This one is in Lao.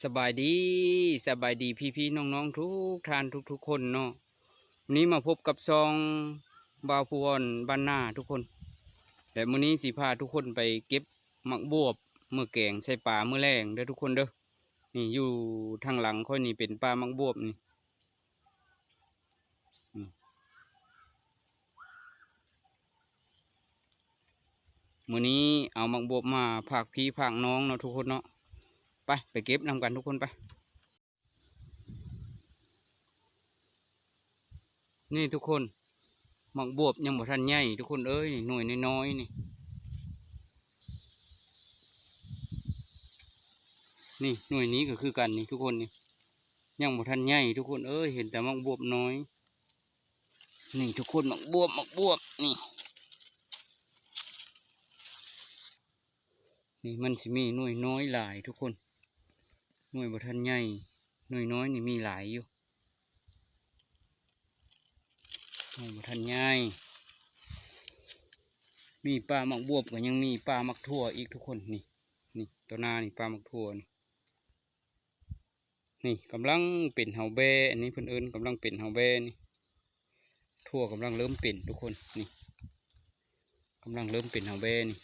ສະບາຍດີ ສະບາຍດີພີ່ໆນ້ອງໆທຸກທ່ານທຸກໆຄົນເນາະ. ມື້ນີ້ມາພົບກັບຊ່ອງບ່າວພູອອນບ້ານນາທຸກຄົນ ແລະມື້ນີ້ຊິພາທຸກຄົນໄປເກັບໝາກບວບ ເມືອແກງໃສ່ປາມື້ແລງເດີທຸກຄົນເດີ. ນີ້ຢູ່ທາງຫຼັງຂ້ອຍນີ້ເປັນປ່າໝາກບວບນີ້. ອືມ ມື້ນີ້ເອົາໝາກບວບມາຝາກພີ່ຝາກນ້ອງເນາະທຸກຄົນເນາະ. ໄປ ໄປເກັບນຳກັນທຸກຄົນໄປ. ນີ້ທຸກຄົນ ໝາກບວບຍັງບໍ່ທັນໃຫຍ່ທຸກຄົນເອີຍ ນີ້ໜ່ວຍນ້ອຍໆນີ້. ນີ້ໜ່ວຍນີ້ກໍຄືກັນນີ້ທຸກຄົນນີ້ ຍັງບໍ່ທັນໃຫຍ່ທຸກຄົນເອີຍ ເຫັນແຕ່ໝາກບວບນ້ອຍ. ນີ້ທຸກຄົນ ໝາກບວບ ໝາກບວບນີ້ ນີ້ມັນຊິມີໜ່ວຍນ້ອຍຫຼາຍທຸກຄົນ ໜ່ວຍບໍ່ທັນໃຫຍ່ ໜ່ວຍນ້ອຍນີ້ມີຫຼາຍຢູ່ ໜ່ວຍບໍ່ທັນໃຫຍ່. ມີປ່າໝາກບວບ ກໍຍັງມີປ່າໝາກຖົ່ວອີກທຸກຄົນ. ນີ້ ນີ້ຕໍ່ໜ້ານີ້ປ່າໝາກຖົ່ວນີ້. ນີ້ກຳລັງເປັນເຫົ່າແບ້ ອັນນີ້ເພິ່ນເອີ້ນກຳລັງເປັນເຫົ່າແບ້ນີ້ ຖົ່ວກຳລັງເລີ່ມເປັນທຸກຄົນ. ນີ້ກຳລັງເລີ່ມເປັນເຫົ່າແບ້ນີ້